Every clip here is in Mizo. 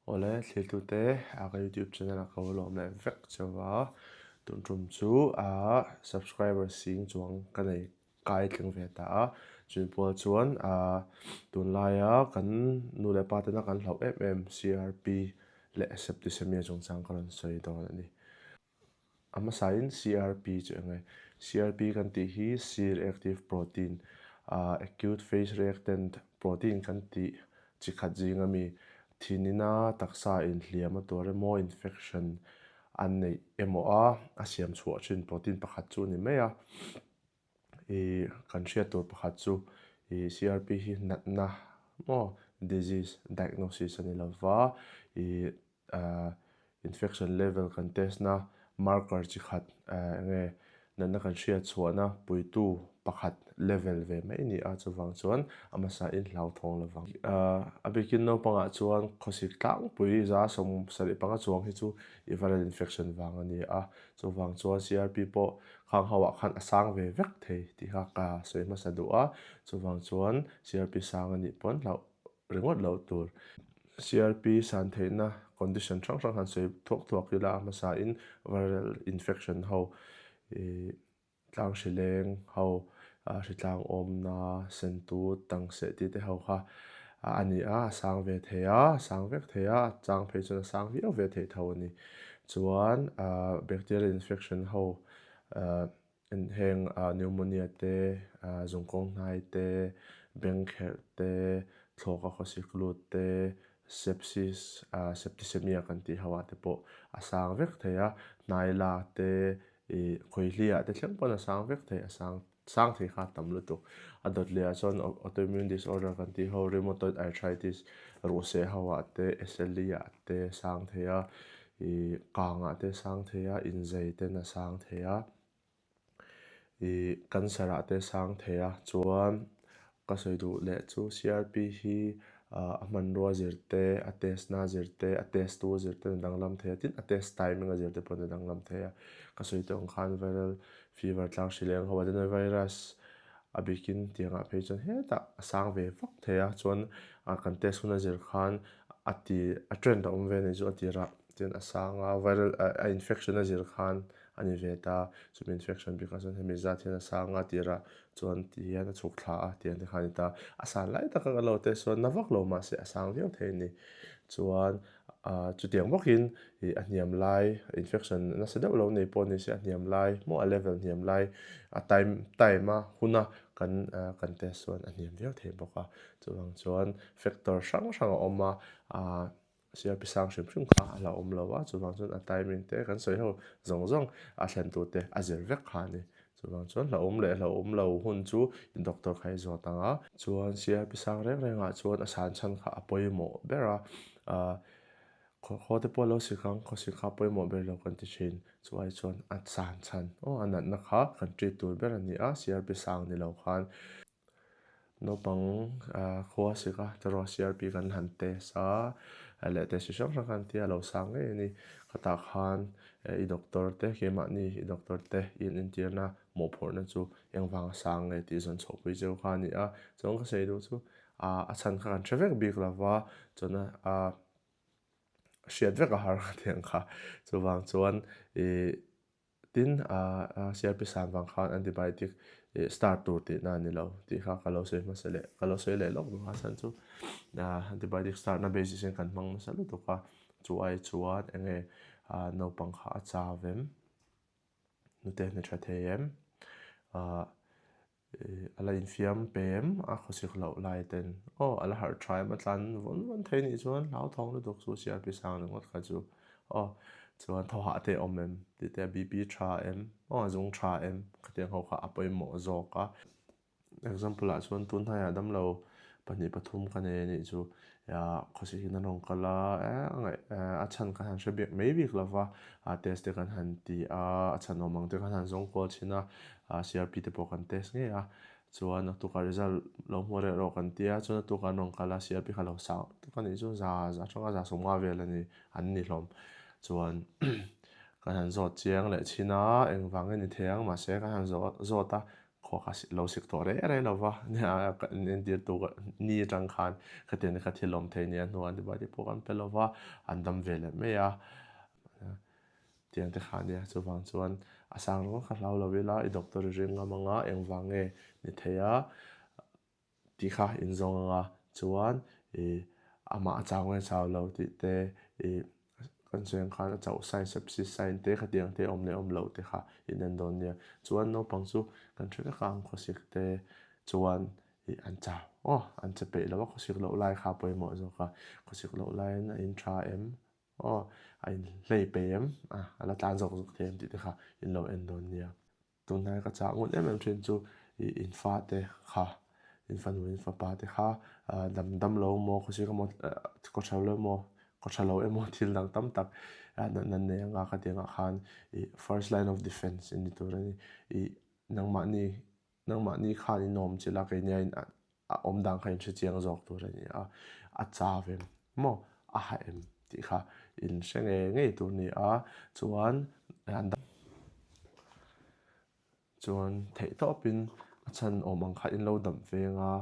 Awle thlirtute a ka youtube channel a ko lawm leh vek chauh a, tun tum chu a subscriber sing chuang ka nei kai tling ve ta a, chumi pual chuan a tunlaia kan nu leh pa tena kan hlauh em em CRP leh septicemia chungchang ka rawn sawi dawn a ni. A hmasain CRP chu eng nge? CRP kan tih hi C-reactive protein, acute phase reactant protein kan tih chi khat zing ami, thinina taksa inhliam a tuar emaw infection an neih emaw a, a siam chhuah thin protein pakhat chu a ni mai a. I kan hriat tur pakhat chu i CRP hi natna maw disease diagnosis a ni lova, i infection level kan test na marker chi khat eng nge natna kan hriat chhuahna puitu pakhat level ve mai a ni a, chuvang chuan a hmasa in hlauthawng lovang. A bikin naupangah chuan khawsik tlangpui 75 chuang hi chu i viral infection vang a ni a, Chuvang chuan CRP pawh khang ho ah khan a sang ve vek thei tih kha ka sawi hmasa duh a, chuvang chuan CRP sang a nih pawn hlauh ringawt loh tur. CRP san theihna condition hrang hrang han sawi thuak thuak ila a hmasa in viral infection ho ih Tlang hrileng ho, hritlang awmna, sentut, tangseh tih te ho kha a ni a, a sang ve thei a, a sang vek thei a, a chang phei chuan a sang viau ve thei tho a ni. Chuan bacterial infection ho heng pneumonia te, zungkawng hnai te, bengkherh te, thlawka khawsik lut te, sepsis, septicemia kan tih ho ah te pawh a sang vek thei a, hnai la te, I khawihliah te thleng pawn a sang vek thei, a sang sang thei kha a tam lutuk. A dawt leh ah chuan autoimmune disorder kan tih ho rheumatoid arthritis ruhseh ho ah te SLE ah te a sang thei a, i kang ah te a sang thei a, inzei ten a sang thei a, i cancer ah te a sang thei a. Chuan Ka sawi duh leh chu CRP hi a hmanrua zir te, a test na zir te, a test tu zir ten a danglam thei a, tin a test timing a zir te pawhin a danglam thei a. Ka sawi tawh ang khan viral fever tlang hri leng ho adenovirus a bikin tiangah phei chuan hetah a sang ve vak thei a, chuan kan test hun a zir khan a ti a trend a awm ve a nih chu a tirah tin a sang a, viral a infection a zir khan a ni ve ta, chumi infection bikah chuan hemi zat hian a sang a tirah chuan ti hian a chhuk thla a tih ang te kha a ni ta. A san lai taka kan lo test chuan na vak lo mahse a sang viau thei a ni. Chuan ah chutiang bawkin ih a hniam lai infection nasa deuh lo nei pawh ni se a hniam lai maw a level hniam lai a time time a huna kan ah kan test chuan a hniam viau thei bawk a. Chuvang chuan factor hrang hrang a awm a ah CRP sang hrim hrim kha a la awm lo a, chuvang chuan a timing te kan sawi ho zawng zawng a thlen tur te a zir vek kha a ni. Chuvang chuan hlauhawm leh hlauhawm lo hun chu in doctor kha i zawt ang a. Chuan CRP sang reng rengah chuan a san chhan kha a pawimawh ber a, ah khaw te pawh lo sik ang, khaw sik kha a pawimawh ber lo kan ti thin. Chu ai chuan a san chhan aw a natna kha kan treat tur ber a ni a, CRP sang ni lo khan. Naupang khua sik a tiraw CRP kan han test a leh test chi hrang hrang khan tia lo sang ngei a ni. Khatah khan i doctor te keimahni i doctor te i in entirna mawhphurhna chu engvanga sang nge tih zawn chhuahpui cheu kha a ni a. Chuan ka sawi duh chu a chhan kha kan hre vek bik lova chuan a hriat vek a har ka ti ang kha. Chuvang chuan ih Tin, CRP san vang khan antibiotic start tur tihna a ni lo tih kha ka lo sawi hmasa leh ka lo sawi leh lawk duh a chhan chu antibiotic start na basis in kan hmang nasa lutuk a, chu ai chuan eng nge naupang kha a chau em, hnute hne tha thei em, A la infiam pem a khawsik loh lai ten aw a la harh tha em a tlan vawn vawn thei nih chuan hlauthawng lutuk chu CRP sang ringawt kha chu aw chuan thaw hah te a awm em tih te a BP tha em aw a zung tha em khatiang ho kha a pawimawh zawk a. Example ah chuan tun hnaiah damlo pahnih pathum ka nei a nih chu khawsik in an rawn kal a a chhan kan han hre bik mai bik lova test te kan han ti a a chhan awm ang te kan han zawng kual thin a CRP te pawh kan test ngei a chuan a tukah result lo hmu reh rawh kan tia chuan a tukah an rawn kal a CRP kha lo sang lutuk a nih chu za za atanga za sawmnga vel a ni an ni hlawm chuan kan han zawt chiang leh chhin a engvang nge ni thei ang mahse kan han zawt a. Khua kha lo sik tawh reh reh lo va, entirtu ni atang khan khatiang te kha thil awm thei nia hnuah antibiotic pawh kan pe lo va, an dam ve leh mai a. Tiang te kha nia, chuvang chuan a sang ringawt kha hlau lo ila i doctor i ring ngam anga engvang nge ni thei a tih kha inzawng anga chuan ih amah a chau nge chau lo tih te ih kan sawi ang khan a chauh sign sepsis sign te khatiang te awm leh awm loh te kha in en dawn nia. Chuan naupang chu kan hre vek a ang khawsik te chuan ih an chau aw an che peih lo a khawsik loh lai kha a pawimawh zawk a, khawsik loh laiin a in tha em aw a in hlei peih em a a la tlan zawk zawk thei em tih te kha in lo en dawn nia. Tunlai ka chah ngun em em thin chu ih in fate kha in fanu in fapa te kha dam dam lo emaw khawsik emaw kaw tha lo emaw kaw tha lo emaw thil dang tam tak natna nei anga ka tih angah khan ih first line of defence in ni tur a ni. Ih nangmahni nangmahni khan in awm chilh a keini aiin a awm dan kha in hre chiang zawk tur a ni a, a chau em maw a ha em tih kha in hre ngei ngei tur a ni a, chuan chuan theih tawpin a chhan awm ang kha in lo dam veng a,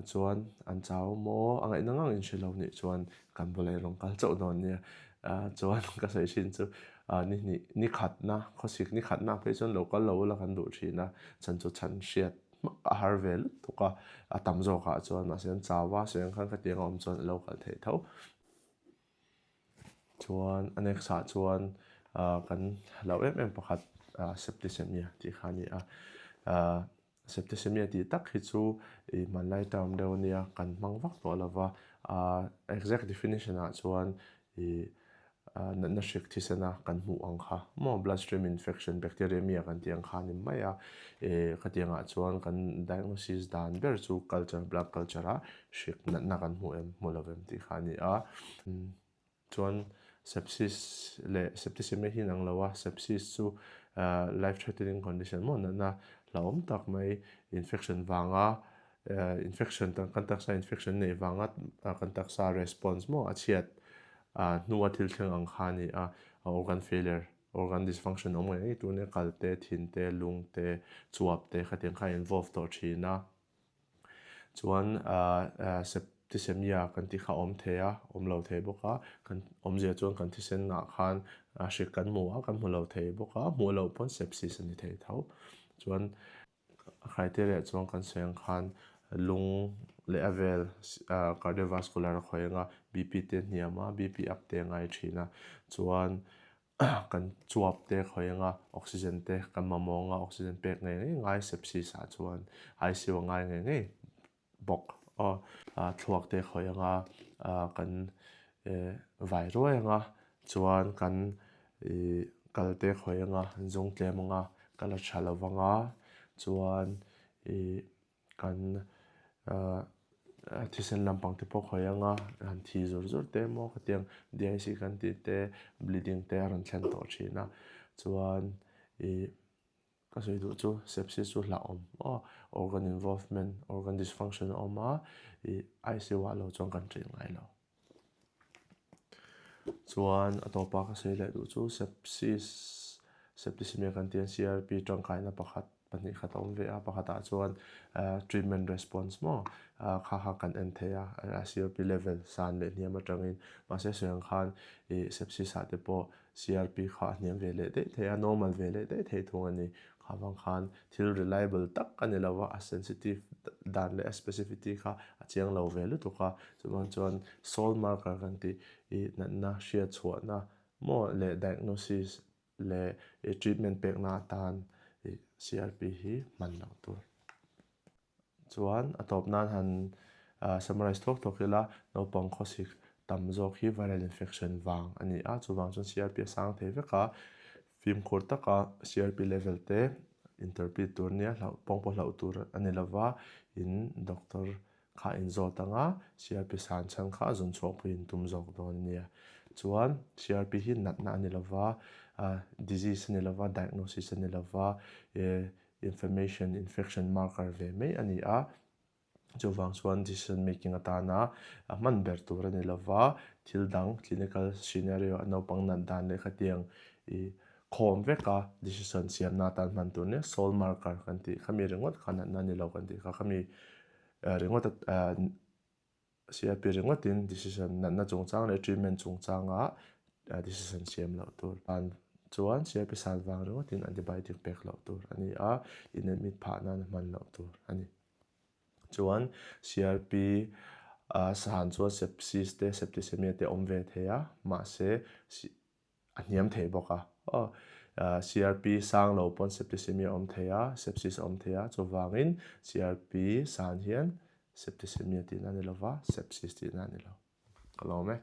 chuan an chau maw a ngaihna ngang in hre lo nih chuan kan bulah i rawn kal chauh dawn nia, chuan ka sawi thin chu ni hnih ni khatna khawsik ni khatna phei chuan lo kal lo ula kan duh thin a, chhan chu chhan hriat hmak a har ve lutuk a, a tam zawkah chuan mahse an chau a, sawi ang khan khatiang a awm chuan a lo kal theih tho. Chuan a next ah chuan kan hlauh em em pakhat septicemia tih kha a ni a, septicemia tih tak hi chu ih hmanlai term deuh a nia kan hmang vak tawh lo va, exact definition ah chuan ih natna hrik thisena kan hmuh ang kha maw bloodstream infection bacteremia kan tih ang kha a ni mai a, eh khatiangah chuan kan diagnosis dan ber chu culture blood culture ah hrik natna kan hmuh em hmu lo em tih kha a ni a, chuan sepsis leh septicemia hi inang lo a, sepsis chu life threatening condition maw natna hlauhawm tak mai infection vanga infection kan taksa infection neih vanga kan taksa response maw a chhiat hnua thil thleng ang kha a ni a, organ failure, organ dysfunction awm ngei ngei tur nia kal te, thin te, lung te, chuap te khatiang kha a involve tawh thin a. Chuan septicemia kan tih kha a awm thei a, awm lo thei bawk a, kan awmzia chuan kan thisen ah khan hrik kan hmu a, kan hmu lo thei bawk a, hmuh loh pawn sepsis a ni thei tho. Chuan A criteria chuan kan sawi ang khan lung leh a vel cardiovascular a khawi anga BP te a hniam a, BP up te a ngai thin a, chuan kan chuap te a khawi anga oxygen te kan mamawh anga oxygen pek ngei ngei ngai sepsis ah chuan ICU a ngai ngei ngei bawk aw. Thluak te khawi anga kan vai ruai anga chuan kan ih kal te khawi anga zung tlem anga kal a tha lo vanga chuan ih kan thisen lampang te pawh khawi anga han thi zur zur te emaw khatiang DIC kan tih te bleeding te a rawn thlen tawh thin a chuan ih. Ka sawi duh chu sepsis chu hlauhawm aw, organ involvement, organ dysfunction a awm a, ih ICU ah lo chuan kan ṭin ngai lo. Chuan a tawpa ka sawi leh duh chu sepsis, septicemia kan tih hian CRP tangkaina pakhat pahnih khat a awm ve a, pakhatah chuan treatment response maw kha kha kan en thei a, CRP level san leh hniam atangin mahse sawi ang khan ih sepsis ah te pawh CRP kha a hniam ve leh daih thei a, normal ve leh daih thei thung a ni. Kha vang khan thil reliable tak a ni lo va, a sensitive dan leh a specificity kha a chiang lo ve lutuk a. Chuvang chuan sole marker kan tih i natna hriat chhuahna maw leh diagnosis leh i treatment pekna atan i CRP hi hman loh tur. Chuan a tawp nan han summarize thuak thuak ila, naupang khawsik tam zawk hi viral infection vang a ni a, chuvang chuan CRP a sang thei vek a, fimkhur taka CRP level te interpret tur nia hlauh pawng pawh hlauh tur a ni lova, in doctor kha in zawt anga CRP san chhan kha zun chhuahpui in tum zawk dawn a nia. Chuan CRP hi natna a ni lova, disease a ni lova, diagnosis a ni lova, Inflammation, infection marker ve mai a ni a, chuvang chuan decision making atana a hman ber tur a ni lova, thil dang clinical scenario a naupang nat dan leh khatiang i Khawm veka decision siamna atan hman tur nia sole marker kan tih kha mi ringawt kha natna ni lo kan tih kha khami ringawt CRP ringawtin decision natna chungchang leh treatment chungchanga decision siam loh tur tan chuan CRP san vang ringawtin antibiotic pek loh tur a ni a, in admit phah nana hman loh tur a ni. Chuan CRP san chuan sepsis te septicemia te awm ve thei a, mahse a hniam thei bawk a. Aw, CRP sang lo pawn septicemia a awm thei a, sepsis a awm thei a, chuvangin CRP san hian septicemia tihna a ni lo va, sepsis tihna a ni lo. Ka lawm e.